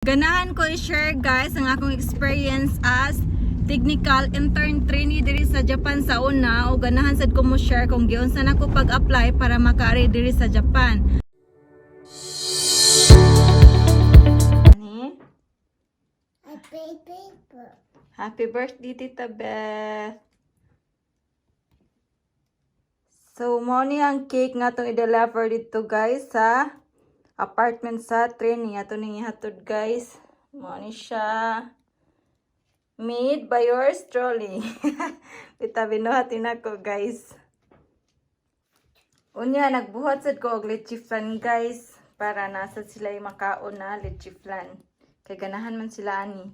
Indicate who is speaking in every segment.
Speaker 1: Ganahan ko i-share, guys, ang akong experience as technical intern trainee diri sa Japan sa una, o ganahan sad ko mo share kung giunsa nako pag-apply para makaari diri sa Japan. Ani?
Speaker 2: Happy paper.
Speaker 1: Happy birthday, Tita Beth. So, mao ni ang cake nga atong i-deliver dito, guys, sa apartment sa training. Ato ning ihatod, guys. Mao ni siya. Made by yours truly. Bita binuhat nako, guys. Unya, nagbuhat sad ko og leche flan, guys, para nasa sila yung makaon na leche flan. Kay ganahan man sila ani.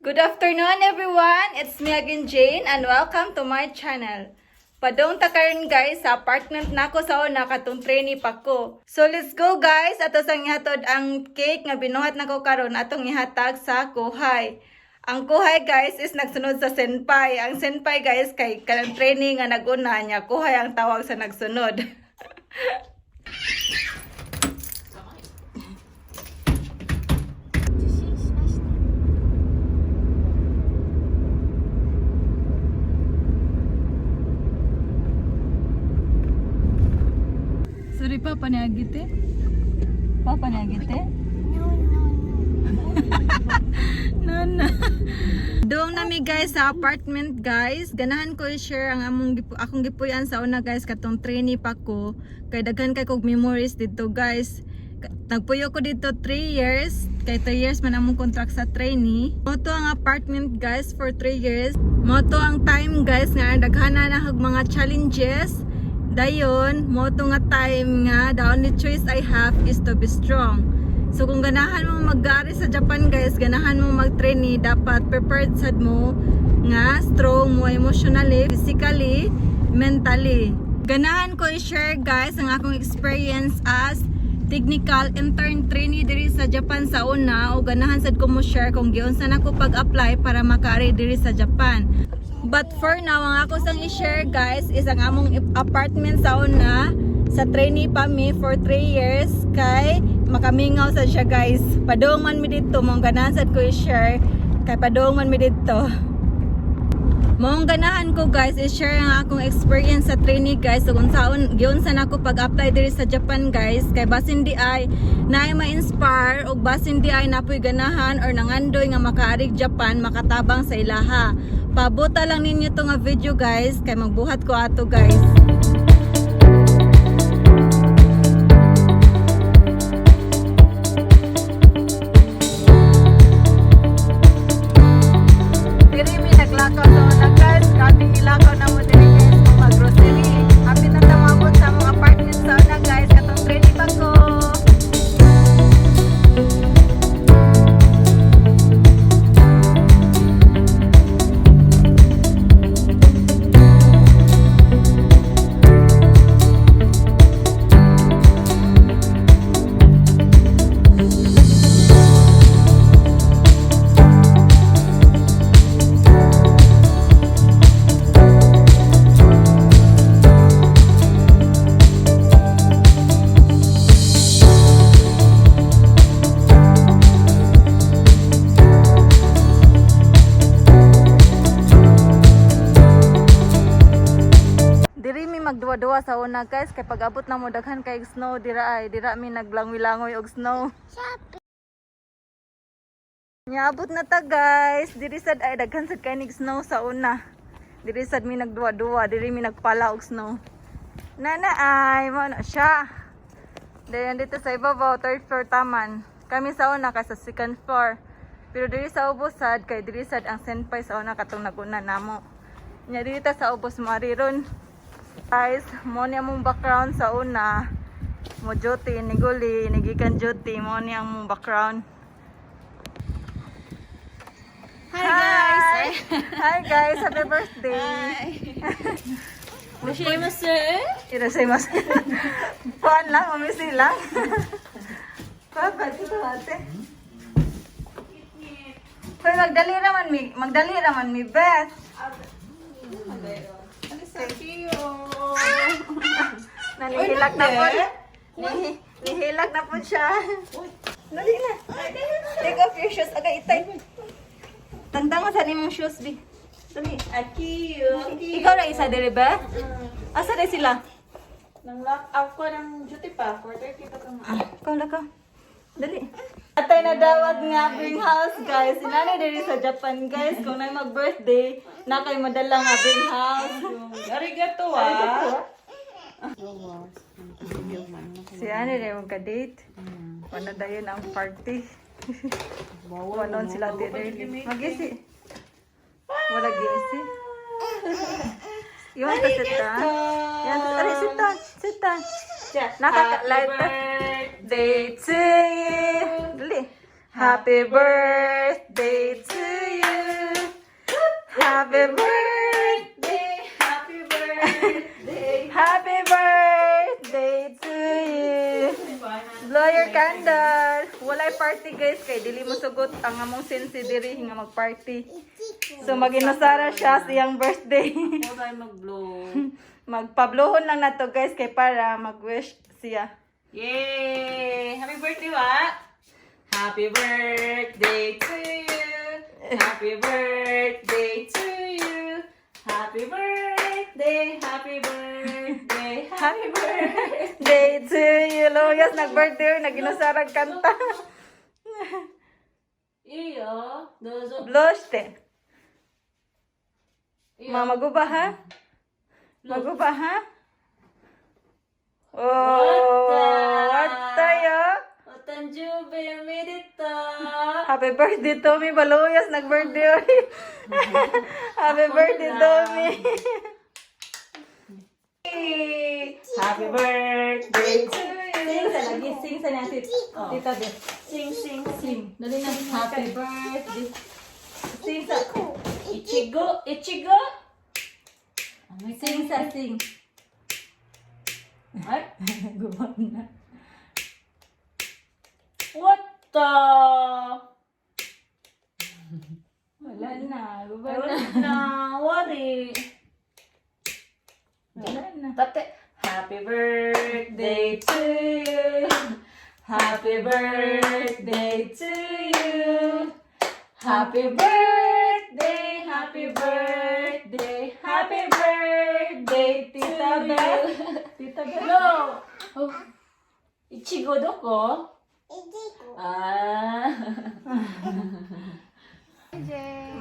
Speaker 1: Good afternoon, everyone! It's me again, Jane, and welcome to my channel. Padong ta karon, guys, sa apartment nako sa una katong trainee pa ko. So let's go, guys, ato sang ihatod ang cake nga binuhat nako karon, atong ihatag sa kuhay. Ang kuhay, guys, is nagsunod sa senpai. Ang senpai, guys, kay kanang training nga naguna niya, kuhay ang tawag sa nagsunod. Sorry, Papa ni agite. Papa ni agite.
Speaker 2: No, no, no.
Speaker 1: No, no. Doong nami, guys, sa apartment, guys. Ganahan ko i-share ang akong gipuy-an sa una, guys, katong trainee pa ko. Kay daghan kay kog memories dito, guys. Nagpuyo ko dito 3 years. Kay 3 years man among contract sa trainee. Mao to ang apartment, guys, for 3 years. Mao to ang time, guys, nga daghana na kog mga challenges. Dayon, mao to nga time nga the only choice I have is to be strong. So kung ganahan mo mag-ari sa Japan, guys, ganahan mo mag-trainee, dapat prepared sad mo nga strong mo emotionally, physically, mentally. Ganahan ko i-share, guys, ang akong experience as technical intern trainee diri sa Japan sa una, o ganahan sad ko mo share kung giunsa nako pag-apply para makaari diri sa Japan. But for now, ang ako sang i-share, guys, is ang among apartment sa una sa trainee pa mi for 3 years kay makamingaw sa siya, guys. Padung man mi didto, mong ganahan sad ko i-share kay padung man mi didto. Mong ganahan ko, guys, i-share ang akong experience sa trainee, guys. So kung saon giunsa nako pag-apply diri sa Japan, guys, kay basin di ay naay ma-inspire og basin di ay napoy ganahan or nangandoy nga makaarig Japan makatabang sa ilaha. Pabuta lang ninyo to nga video, guys, kay magbuhat ko ato, guys. Diri mi naglakaw sa una, guys. Grabe nilakaw na mo diri, guys, kung mag-grocery. Hapit na ta moabot sa among apartment sa una, guys. Katong trainee pa ko. Diri mi magduwa-duwa sa una, guys, kay pag abot na mo daghan kay snow dira ay dira mi naglangoy-langoy og snow.
Speaker 2: Shopping.
Speaker 1: Niabot na ta, guys. Diri sad ay daghan sad kay nig snow sa una. Diri sad mi nagduwa-duwa, diri mi nagpala og snow. Nana ay mo na siya. Dayon dito sa ibabaw, third floor taman. Kami sa una kay sa second floor. Pero diri sa ubos sad kay diri sad ang senpai sa una katong naguna namo. Nya diri ta sa ubos mo ari ron. Guys, mo ni among background sa una. Mo duty ni guli, nigikan duty mo ni ang mong background.
Speaker 3: Hi, guys!
Speaker 1: Hi guys, happy birthday.
Speaker 3: Irashimasu!
Speaker 1: Irashimasu. Puan lang, umisi lang. Papa, dito ate. Pero magdali raman mi, Beth. Nanihilak na po. Nihilak na po siya. Dali na. Take off your shoes. Agay, itay. Tangtangan sa nimong shoes, bi. Dali.
Speaker 3: Akiyo.
Speaker 1: Ikaw na isa diri ba? Asa na sila?
Speaker 3: Nang lock out ko ng duty pa. 4:30 pa kang.
Speaker 1: Ah, ikaw na ka. Dali. Atay na dawat nga bring house, guys. Sinanay diri sa Japan, guys. Kung na mag-birthday, na kay madala nga bring house.
Speaker 3: Arigato ah.
Speaker 1: Si ano rin magka-date. Wala dayon ang party. Wala sila diri. Magisi. Wala gisi. You want to sit down? Yan, ari, sit down. Sit down. Nakaka-light. Birthday to you. Dali. Happy birthday to you. Happy birthday.
Speaker 3: Happy birthday.
Speaker 1: Happy birthday to you. Blow your candle. Walay party, guys, kay dili mo sugot ang among sensi diri nga mag-party. So maginusara siya sa iyang birthday.
Speaker 3: Ako tayo mag-blow.
Speaker 1: Magpablohon lang nato, guys, kay para mag-wish siya.
Speaker 3: Yay! Happy birthday, wa! Happy birthday to you! Happy birthday to you! Happy birthday! Happy birthday! Happy birthday!
Speaker 1: Day to you. Luyas, nag-birthday, naginusarang kanta.
Speaker 3: Iyo, dozo.
Speaker 1: Blush te. Ma, maguba ha? Maguba ha? Oh, what tayo?
Speaker 3: Otanjube, omedetou!
Speaker 1: Happy birthday, Tommy. Baluyas, nag-birthday. Oy. Happy birthday, Tommy.
Speaker 3: Happy birthday to you!
Speaker 1: Sing sa lagi. Sing sa niya. Tita Beth.
Speaker 3: Sing, sing, sing.
Speaker 1: Dali na. Happy birthday. Sing sa.
Speaker 3: Ichigo, ichigo!
Speaker 1: Sing sa sing.
Speaker 3: Ay,
Speaker 1: Guba na.
Speaker 3: what the?
Speaker 1: Wala na. Guba
Speaker 3: Ay,
Speaker 1: na.
Speaker 3: wala na. Worry.
Speaker 1: Wala na.
Speaker 3: Tate. Happy birthday to you. Happy birthday to you. Happy birthday, happy birthday, happy birthday,
Speaker 1: Tita
Speaker 3: to
Speaker 1: Beth.
Speaker 3: you.
Speaker 1: Tita Beth.
Speaker 3: No. Oh. Ichigo doko?
Speaker 2: Ichigo.
Speaker 3: Ah.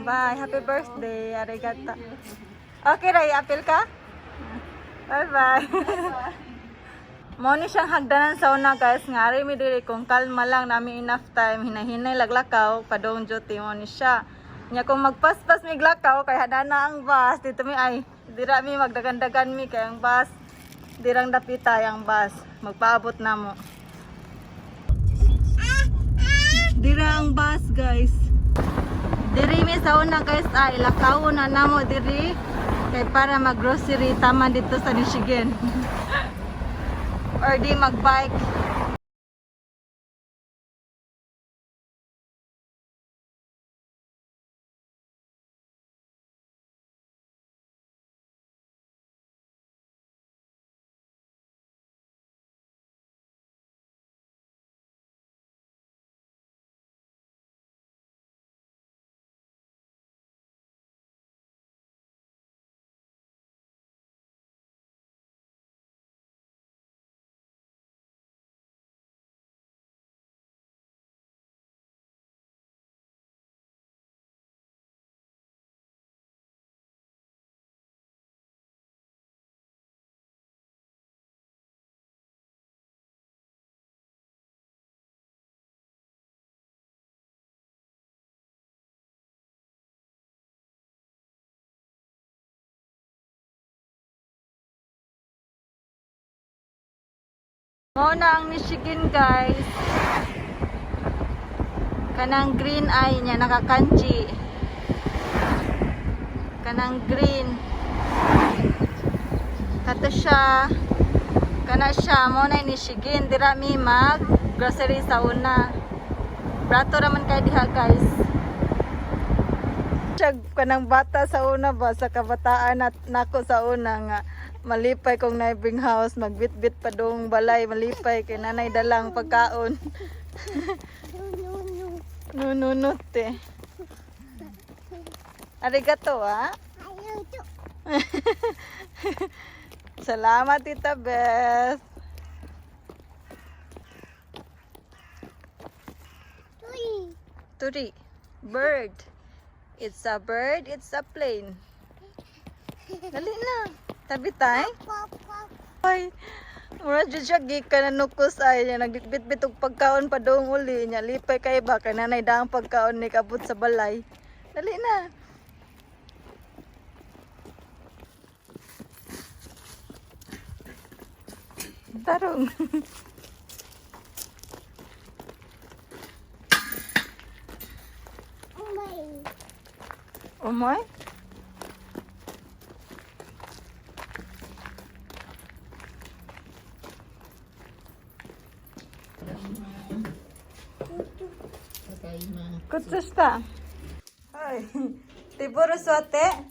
Speaker 1: Bye. Happy birthday. Arigato. Okay, Ray. Apil ka? Bye-bye. Mo ni siyang hagdanan sa una, guys, nga ari mi diri kung kalma lang nami enough time hinahinay laglakaw padong duty mo ni siya. Nya kung magpaspas mi glakaw kay hadana ang bus dito mi ay dira mi magdagandagan mi kay ang bus dirang dapita ang bus magpaabot na mo. Dira ang bus, guys. Diri mi sa una, guys, ay lakaw na namo diri kay para mag-grocery tama dito sa Michigan. Or di mag-bike. Mo na ang Michigan, guys. Kanang green eye niya nakakanji. Kanang green. Kato siya. Kana siya mo na Michigan dira mi mag grocery sa una. Brato raman kay diha, guys. Siya kanang bata sa una ba sa kabataan at nako sa una nga malipay kong neighboring house magbitbit pa dong balay malipay kay nanay dalang pagkaon.
Speaker 2: No, no, no.
Speaker 1: No, no, no, te. Arigato, ah.
Speaker 2: Ayaw to.
Speaker 1: Salamat, Tita Beth.
Speaker 2: Three.
Speaker 1: Three. Bird. It's a bird, it's a plane. Dali na. Tabi tayo.
Speaker 2: Pop, pop.
Speaker 1: Ay, mura jud siya gikan na nukos ay niya nagbitbit og pagkaon padung uli niya lipay kay ba kay nanay daang pagkaon ni kabot sa balay. Dali na. Tarong.
Speaker 2: Oh my.
Speaker 1: Oh my. Kutsushita. Ay. Tiburo suate.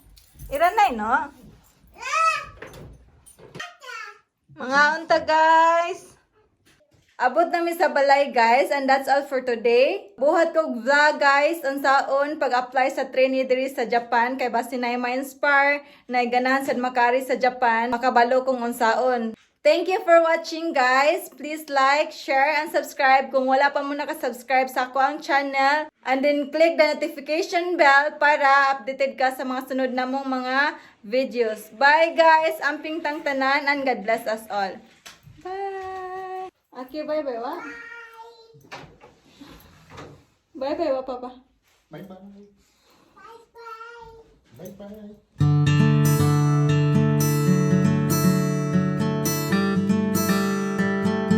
Speaker 1: Iranay no? Mga unta, guys. Abot nami sa balay, guys, and that's all for today. Buhat kog vlog, guys, unsaon pag-apply sa trainee diri sa Japan kay basin nay ma-inspire na ganahan sad makari sa Japan, makabalo kung unsaon. Thank you for watching, guys. Please like, share, and subscribe kung wala pa mo nakasubscribe sa ako ang channel. And then click the notification bell para updated ka sa mga sunod na mong mga videos. Bye, guys! Amping tang tanan and God bless us all. Bye! Aki, bye-bye, wa? Bye-bye, wa, Papa?
Speaker 4: Bye bye.
Speaker 2: Bye bye.
Speaker 4: Bye bye.